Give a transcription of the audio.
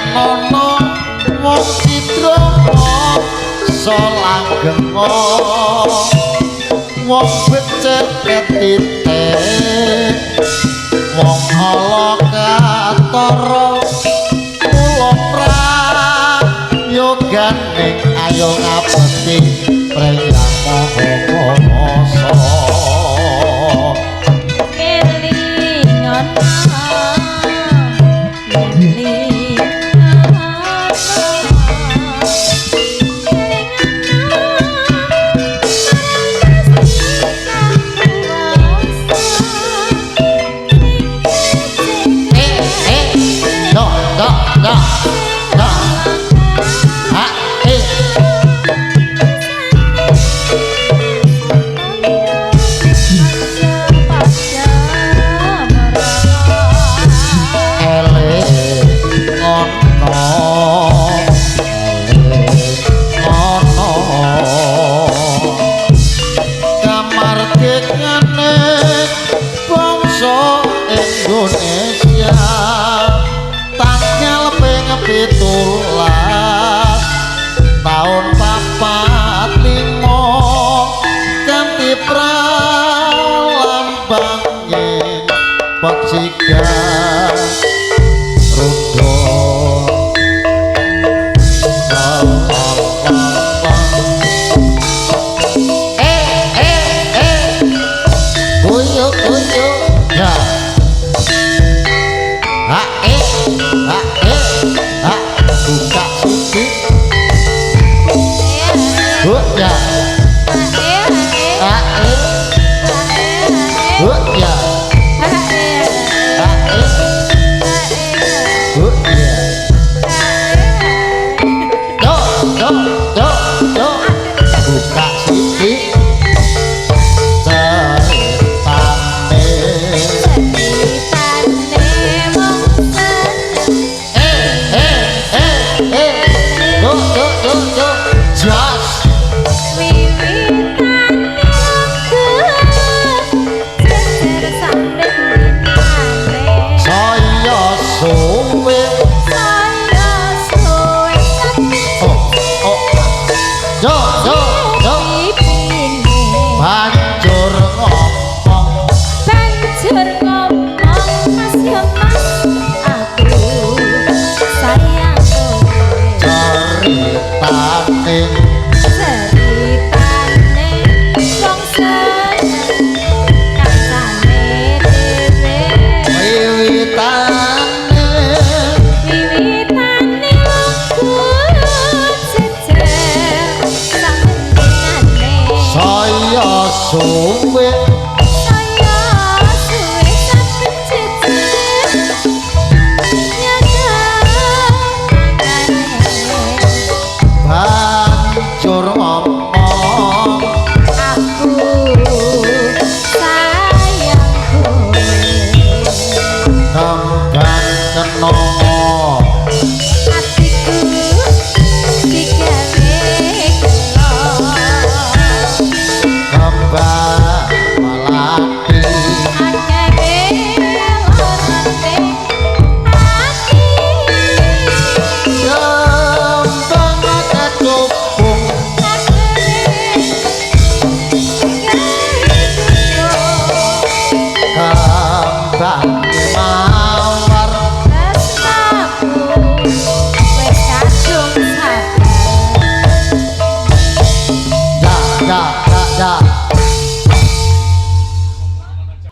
Yen ana wong cidra mangsa langgenga, wong becik ketitik, wong ala ketara, mula prayoganing ayo ngabekti pring Yang Maha Kuwasa. Elingono Eh, eh, do do do do, ha, eh. Elingono, elingono, kamardikane bangsa Indonesia tanggal ping 17 taun 45 kanthi pralambanging peksi Garuda. La la la la. Eh, eh, eh. Guyu guyu ya. Ha, eh, ha, eh, ha. Buka sithik. Hu ya. Ha, eh. Hu ya. Ha, eh. Hu ya. Do do do do. Buka sithik. Ceritane. Eh, eh, eh, eh. Do do do do. Jos. Saya suwe. Oh, oh. Do do do. Banjur ngomong. Banjur ngomong, mas ya mas, aku sayang kowe. Ceritane. Ceritane wong seneng kancane dhewe. Wiwitane. Wiwitane wong jejer saben dinane. Saya suwe. Saya suwe saben jejer nyadar makane. Banjur ngomong. Aku sayang kowe. Nembang kena.